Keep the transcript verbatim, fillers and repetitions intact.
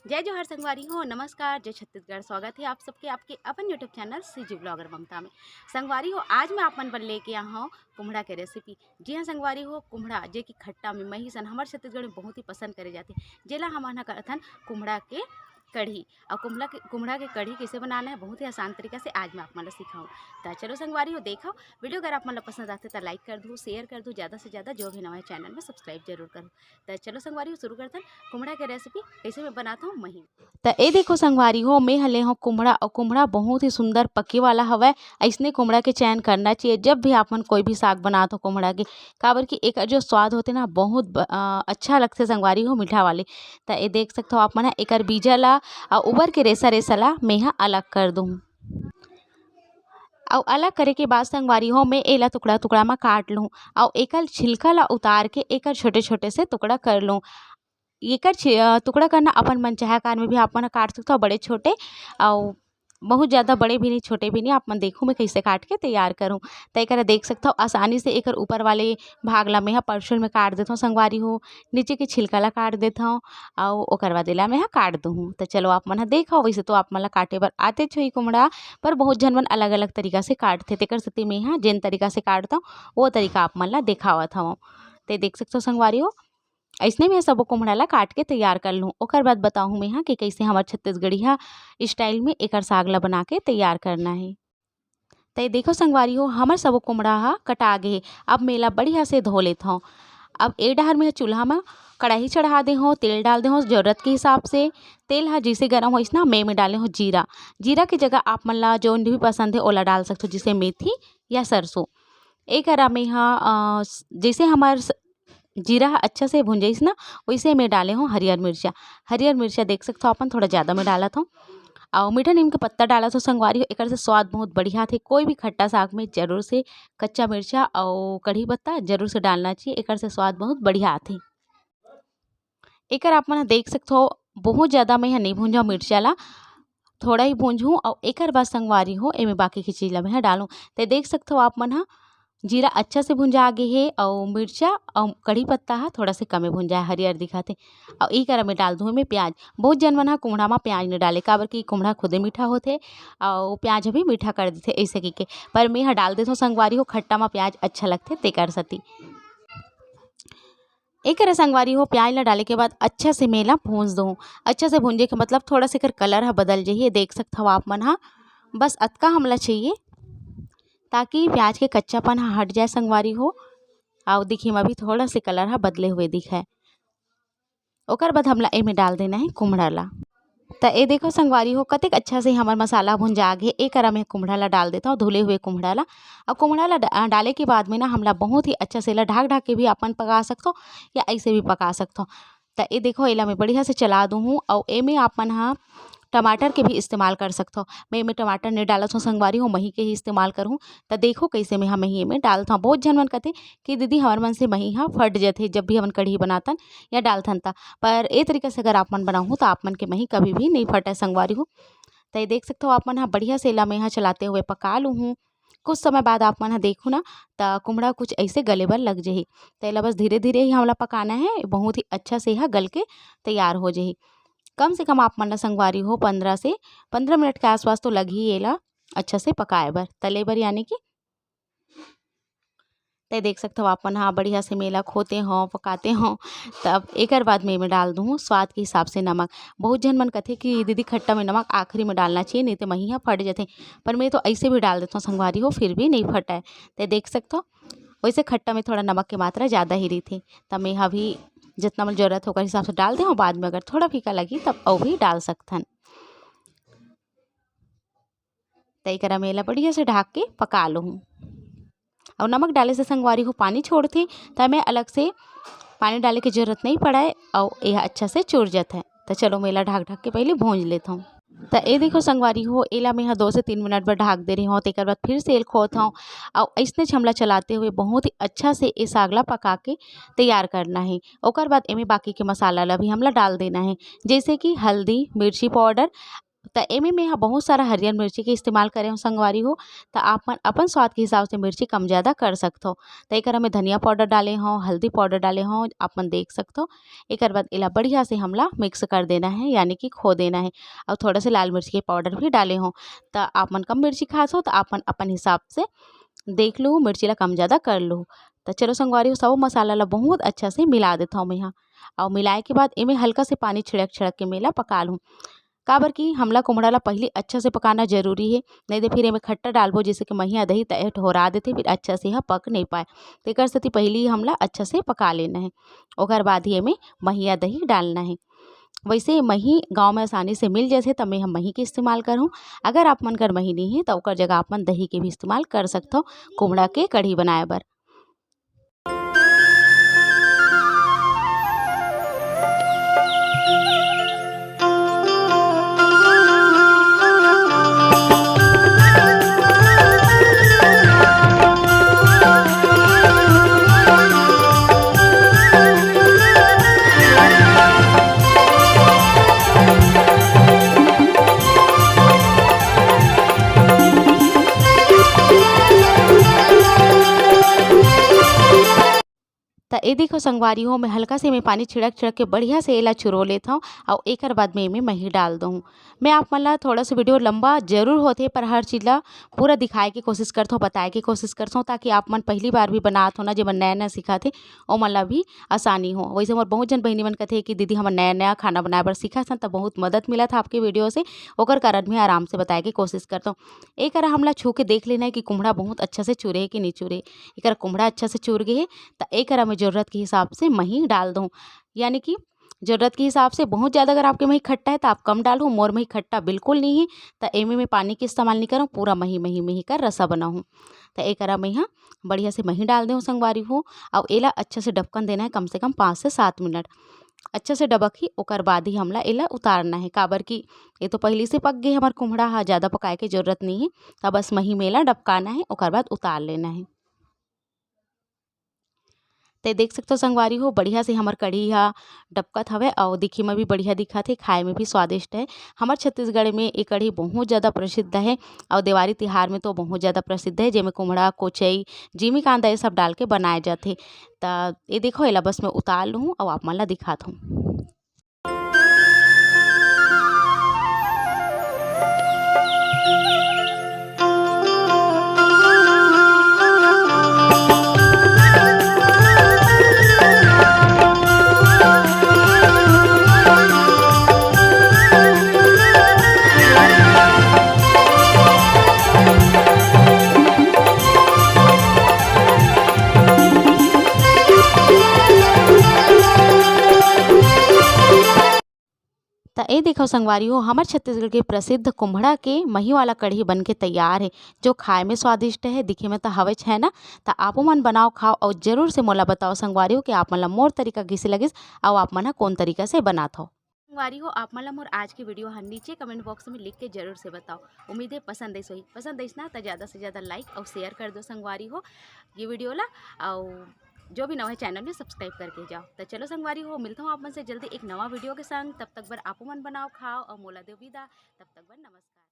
जय जोहार संगवारी हो, नमस्कार, जय छत्तीसगढ़। स्वागत है आप सबके आपके अपन YouTube चैनल सीजी ब्लॉगर ममता में। संगवारी हो, आज मैं आप मन बर लेके आया हूँ कुम्हड़ा के रेसिपी। जी हाँ संगवारी हो, कुम्हड़ा जे कि खट्टा में मही सन हमर छत्तीसगढ़ में बहुत ही पसंद करे जाथे, जेला हमन ह कथन कुम्हड़ा के कढ़ी। और कुम्हड़ा के कुम्हड़ा के कढ़ी कैसे बनाना है, बहुत ही आसान तरीका से आज मैं आप मन ला सिखाऊँ। तो चलो संगवारी हो, देखो वीडियो अगर आप मन ला पसंद आथे तो लाइक कर दो, शेयर कर दो, ज़्यादा से ज़्यादा जो भी नवा चैनल में सब्सक्राइब जरूर करो। तो चलो संगवारी हो, शुरू करथन कुम्हड़ा के रेसिपी कैसे मैं बनाता हूँ मही। तो ए देखो संगवारी हो, मैं हले हूँ कुम्हड़ा, और कुम्हड़ा बहुत ही सुंदर पके वाला हवय। ऐसने कुम्हड़ा के चयन करना चाहिए जब भी आप मन कोई भी साग बनात हो कुम्हड़ा के, काबर कि एकर जो स्वाद होथे ना बहुत ब-, अ, अच्छा लगथे संगवारी हो, मीठा वाले। तो ए देख सकथो आप मन ह, एकर बीजा ला अउ ऊपर के रेसा रेसा ला मैं ह अलग कर दूँ। अउ अलग करे के बाद संगवारी हो, मैं एला टुकड़ा टुकड़ा म काट लूँ अउ एकर छिलका ला उतार के एकर छोटे छोटे से टुकड़ा कर लूँ। एकर छि-, अ, टुकड़ा करना अपन मन चाहे आकार में भी आप मन ह काट सकथो, बड़े छोटे अउ बहुत ज़्यादा बड़े भी नहीं, छोटे भी नहीं। आप मन देखो मैं कैसे काट के तैयार करूँ। तो एकरा देख सकथो आसानी से एकर ऊपर वाले भाग ला मैं ह परछुल में काट देथों संगवारी हो, नीचे के छिलका ला काट देथों अउ ओकर बाद एला मैं ह काट दूहूँ। तो चलो आप मन ह देखो, वैसे तो आप मन ला काटे बर आते छोई कुम्हड़ा, पर बहुत झन मन अलग-अलग तरीका से काटथे, तेकर सेती मैं ह जेन तरीका से काटथों वो तरीका आप मन ला देखावत हवं। ते देख सकथो संगवारी हो, अइसने मैं सबो कुम्हड़ा ला काट के तैयार कर लूँ। ओकर बाद बताहूँ मैं ह कि कइसे हमर छत्तीसगढ़िया स्टाइल में एकर साग ला बना के तैयार करना हे। त ये देखो संगवारी हो, हमर सबो कुम्हड़ा ह कटा गे हे। अब मैं एला बढ़िया से धो लेथौं। अब ए डहर में चूल्हा म कड़ाही चढ़ा दे हों, तेल डाल दे हों जरूरत के हिसाब से। तेल ह जइसे गरम होइस ना, मैं में डाले हों जीरा। जीरा के जगह आप मन ला जौन भी पसंद हे ओला डाल सकथो, जइसे मेथी या सरसों। एकरा में ह, अ, स-, जइसे हमर स-, जीरा ह अच्छा से भुंजाइस ना, वइसे में डाले हों हरियर मिर्चा। हरियर मिर्चा देख सकथो अपन, थोड़ा ज़्यादा में डालत हों। अउ मीठा नीम के पत्ता डालत हों संगवारी हो, एकर से स्वाद बहुत बढ़िया आथे। कोई भी खट्टा साग में जरूर से कच्चा मिर्चा अउ कढ़ी पत्ता जरूर से डालना चाहिए, एकर से स्वाद बहुत बढ़िया आथे। एकर आप मन ह देख सकथो, बहुत ज़्यादा में ह नइ भूंजव मिर्चा ला, थोड़ा ही भूंजहूँ अउ एकर बाद संगवारी हो, एमे बाकी के चीज ला मैं ह डालूँ। ते देख सकथो आप मन ह, जीरा अच्छा से भुंजा गे हे अउ मिर्चा अउ कढ़ी पत्ता ह थोड़ा से कमे भुंजा हे, हरियर दिखत हे। अउ एकर में डाल दूँ एमे प्याज। बहुत झन मन ह कुम्हड़ा म प्याज नइ डाले, काबर कि कुम्हड़ा खुदे मीठा होथे अउ प्याज ह भी मीठा कर देथे, अइसे कहिके। पर मैं ह डाल देथों संगवारी हो, खट्टा म प्याज अच्छा लगथे, तेकर सेती। एकरे संगवारी हो, प्याज ला डाले के बाद अच्छा से मैं एला भूंज दूँ। अच्छा से भूंजे के मतलब थोड़ा से एकर कलर ह बदल जाही। ये देख सकत हव आप मन ह, बस अतका हमला चाहिए, ताकि प्याज के कच्चापन ह हट जाए संगवारी हो। अउ दिखे म भी थोड़ा से कलर ह बदले हुए दिखे। ओकर बाद हमला एमे डाल देना हे कुम्हड़ा ला। त ए देखो संगवारी हो, कतेक अच्छा से हमर मसाला भुंजा गे। एकरा में कुम्हड़ा ला डाल देथव, धुले हुए कुम्हड़ा ला। अउ कुम्हड़ा ला डा-, डाले के बाद में ना, हमला बहुत ही अच्छा से एला ढाक ढाक के भी अपन पका सकथो या ऐसे भी पका सकथो। त ए देखो, एला मैं बढ़िया से चला दूहूँ। अउ एमे आप मन ह टमाटर के भी इस्तेमाल कर सकथो। मैं एमे टमाटर नइ डालत हों संगवारी हो, मही के ही इस्तेमाल करहूँ। त देखो कैसे मैं ह मही एमे डालत हों। बहुत झन मन कथे कि दीदी, हमर मन से मही ह फट जथे, जब भी हमन कढ़ी बनाथन या डालथन त। पर ए तरीका से अगर आप मन बनाहू, त आप मन के मही कभी भी नइ फटय संगवारी हो। त ये देख सकथव, आप मन ह बढ़िया से एला मैं ह चलाते हुए पका लूहूँ। कुछ समय बाद आप मन ह देखहू ना, त कुम्हड़ा कुछ ऐसे गले बर लग जही। त एला बस धीरे-धीरे ही हमला पकाना हे, बहुत ही अच्छा से एहा गल के तैयार हो जही। कम से कम आप मन ला संगवारी हो, पंद्रह से, पंद्रह मिनट के आसपास तो लगही एला अच्छा से पकाए बर, तले बर, यानी कि। त देख सकथव, आप मन ह बढ़िया से मैं एला खोते हों, पकाते हों। तब एकर बाद में एमे डाल दूहूँ स्वाद के हिसाब से नमक। बहुत झन मन कथे कि दीदी, खट्टा में नमक आखिरी में डालना चाहिए, नहीं तो मही ह फट जथे, पर मैं तो ऐसे भी डाल देथों संगवारी हो, फिर भी नइ फटय। त देख सकथव, वैसे खट्टा में थोड़ा नमक के मात्रा ज़्यादा ही रहिथे। त मैं ह अभी जितना मोला जरूरत हे ओकर हिसाब से डाल दे हों, बाद में अगर थोड़ा फीका लगही तब अउ भी डाल सकथन। त एकरा में एला बढ़िया से ढाक के पका लूहूँ। अउ नमक डाले से संगवारी हो, पानी छोड़थे, त मैं अलग से पानी डाले के जरूरत नइ पड़य अउ एहा अच्छा से चुर जथे। त चलो, मैं एला ढाक ढाक के पहले भूंज लेथों। त ए देखो संगवारी हो, एला मैं ह दो से तीन मिनट बर ढाक दे रही हों। तेकर बाद फिर से एला खोत हों अउ अइसने हमला चलाते हुए बहुत ही अच्छा से ए साग ला पका के तैयार करना हे। ओकर बाद एमे बाकी के मसाला ला भी हमला डाल देना हे, जैसे कि हल्दी, मिर्ची पाउडर, त एमे मैं ह बहुत सारा हरियर मिर्ची के इस्तेमाल करे हूँ संगवारी हो। त आप मन अपन स्वाद के हिसाब से मिर्ची कम ज़्यादा कर सकथो। त एकर में धनिया पाउडर डाले हूँ, हल्दी पाउडर डाले हूँ, आप मन देख सकथो। एकर बाद एला बढ़िया से हमला मिक्स कर देना है, यानी कि खो देना है। और थोड़ा से लाल मिर्च के पाउडर भी डाले हूँ। त आप मन कम मिर्ची खात हो त आप मन अपन हिसाब से देख लू, मिर्ची ला कम ज़्यादा कर लू। त चलो संगवारी हो, सब मसाला ला बहुत अच्छा से मिला देथव मैं ह। और मिलाए के बाद एमे हल्का से पानी छिड़क छिड़क के मैं एला पका लूँ। काबर कि हमला कुमड़ा ला पहिली अच्छा से पकाना जरूरी हे, नहीं तो फिर एमे खट्टा डालबो, जैसे कि महिया दही, त ए ठोरा देथे, फिर अच्छा से ह पक नहीं पाए। तेकर सेती पहिली हमला अच्छा से पका लेना हे, ओकर बाद ही एमे महिया दही डालना हे। वैसे मही गाँव में आसानी से मिल जाथे, त मैं ह मही के इस्तेमाल करहूँ। अगर आप मन कर मही नहीं हे, त ओकर जगह आप मन दही के भी इस्तेमाल कर सकथव कुमड़ा के कढ़ी बनाए बर। त ए देखो संगवारी हो, मैं हल्का से एमे पानी छिड़क छिड़क के बढ़िया से एला चुरो लेत हव, अउ एकर बाद में एमे मही डाल दूँ। मैं आप मन ला थोड़ा सा वीडियो लंबा जरूर होथे, पर हर चीज़ ला पूरा दिखाए के कोशिश करथव, बताए के कोशिश करथव, ताकि आप मन पहली बार भी बनात हो ना, जेमन नया नया सीखत हे, ओमन ला भी आसानी हो। वैसे मोर बहुत जन बहिनी मन कथे कि दीदी, हमन नया नया खाना बनाए बर सीखत हन, त बहुत मदद मिलत हे आपके वीडियो से, ओकर कारण मैं आराम से बताए के कोशिश करथव। ए करा हमला छू के देख लेना है कि कुम्हड़ा बहुत अच्छा से चुरे हे कि नहीं चुरे। एकर कुम्हड़ा अच्छा से चुर गे हे, त ए करा मैं जरूरत के हिसाब से मही डाल दूँ, यानी कि जरूरत के हिसाब से। बहुत ज़्यादा अगर आपके मही खट्टा है, त आप कम डालहू। मोर मही खट्टा बिल्कुल नहीं है, त एमे मैं पानी के इस्तेमाल नहीं करहूँ, पूरा मही, मही, मही कर रसा बनाहूँ। त ए करा मैं ह बढ़िया से मही डाल देहूँ संगवारी हो, अउ एला अच्छा से डबकन देना है कम से कम पाँच से सात मिनट। अच्छा से डबक ही, ओकर बाद ही हमला एला उतारना है, काबर कि ये तो पहली से पक गए हमर कुम्हड़ा हा, ज़्यादा पकाए के जरूरत नहीं है। त बस मही में एला डबकाना है, ओकर बाद उतार लेना है। ते देख सकथो संगवारी हो, बढ़िया से हमर कढ़ी हा डबकत हवे, अउ दिखे में भी बढ़िया दिखत हे, खाए में भी स्वादिष्ट है। हमर छत्तीसगढ़ में ये कढ़ी बहुत ज़्यादा प्रसिद्ध है, अउ देवारी तिहार में तो बहुत ज़्यादा प्रसिद्ध है, जेमे कुम्हड़ा, कोचई, जिमी कांदा ये सब डाल के बनाए जाथे। त ये देखो, एला बस मैं उतार लूँ अउ आप मन ला दिखात हूँ। त ए देखव संगवारी हो, हमर छत्तीसगढ़ के प्रसिद्ध कुम्हड़ा के मही वाला कढ़ी बन के तैयार हे, जो खाए में स्वादिष्ट हे, दिखे में त हवेच है ना। त आपो मन बनाओ, खाओ अउ जरूर से मोला बताओ संगवारी हो कि आप मन ला मोर तरीका कइसे लगिस अउ आप मन ह कोन तरीका से बनात हो। संगवारी हो, आप मन ला मोर आज के वीडियो ह नीचे कमेंट बॉक्स में लिख के जरूर से बताओ। उम्मीद है पसंद आइस होही। पसंद आइस ना त ज़्यादा से ज़्यादा लाइक अउ शेयर कर दो संगवारी हो ये वीडियो ला, अउ जो भी नवा है चैनल में सब्सक्राइब करके जाओ। त चलो संगवारी हो, मिलता हूँ आप मन से जल्दी एक नवा वीडियो के संग। तब तक बर आपो मन बनाओ, खाओ अउ मोला दो विदा। तब तक बर नमस्कार।